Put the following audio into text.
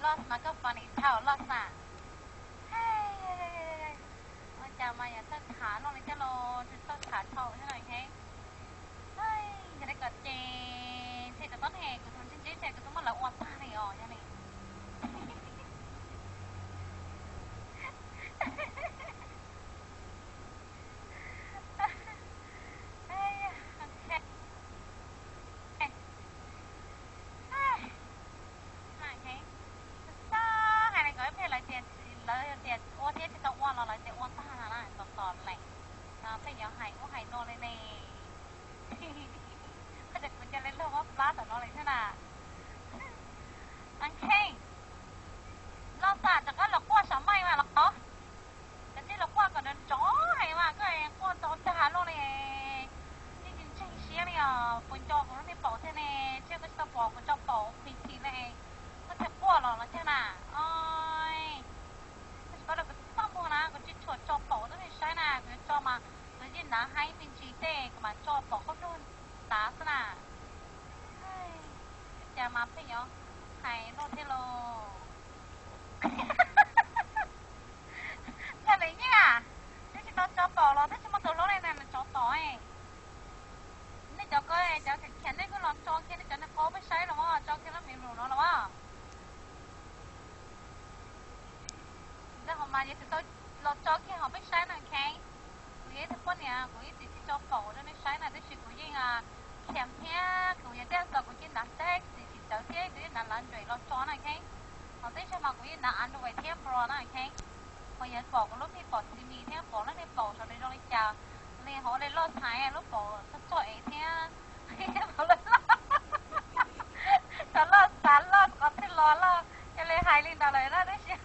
Los mas koj funny dhau Los mas. Ua cas mas yog txawj tham luaj li thiab los tsis txawj tham dhau thiab na heev. Yog li ko ces ntshe cov tob ne kuv tus ntsib ntsib ntshe kuv twb muab lawv ua tag li os yog li. Xav hais li ko ib pliag lawv tias, lawv tias ua thiab tsis tau ua los lawv tias ua tag na, tos tos lawm. Pheej yuav hais ub hais no li ne. Koj tias kuv cia li luag mob plab tom no li thiab na. Ankheej, Los Xas rov qab los quaj sam maij mas los, koj cia li los quaj kom nrov nrov heev mas koj quaj ntau tag luaj li. Yeej tsis ntseeg siab li os, puas nco kuv lub niag paum thiab ne? Thiab koj tsis tau pom kuv tso paum pig pig ne, koj thiaj quaj los los thiab na. Oj, koj tsis paub rau kuv txaj muag na, kuv tsis tshua tso paum rau nej saib na, kuv yuav tso mas kuv yeej hnav heev me ntsis tej kuv mam tso paum qub nrug hnav xwb na. Cas mas pheej yuav hais luaj thiab lauj. Yog li nyaj, twb tsis tau tso paum los twb tsis muaj tus hlub li na, tsov tom. Nej cov ko, cov khiav khiav nej kuj los tso kiag nej cov niag qub peb saib los, tso kiag lub me lus no los. Ntawm ho mas yog tsis tau los tso kiag ho peb saib na, ok. Kuv yog ib tug poj niam kuv ib txwm tsis tso paum rau nej saib na, tab sis kuv yeej khiav thiab kuv yog tej zaum kuv yeej hnav text tsis txawv thiab kuv yeej hnav lav nruem los tso na, ok. Ho tej zaum mas kuv yeej hnav underwear thiab bra na, ok. Ho yog pom kuv lub niag paum txiv mis thiab pom lub niag paum saum no zoo li cas, li hauv li Los Xas lub paum txog txog ev thiab. Cov Los Xas Los qhov twg los Los, yog li hais li ntawd lawm na, tab sis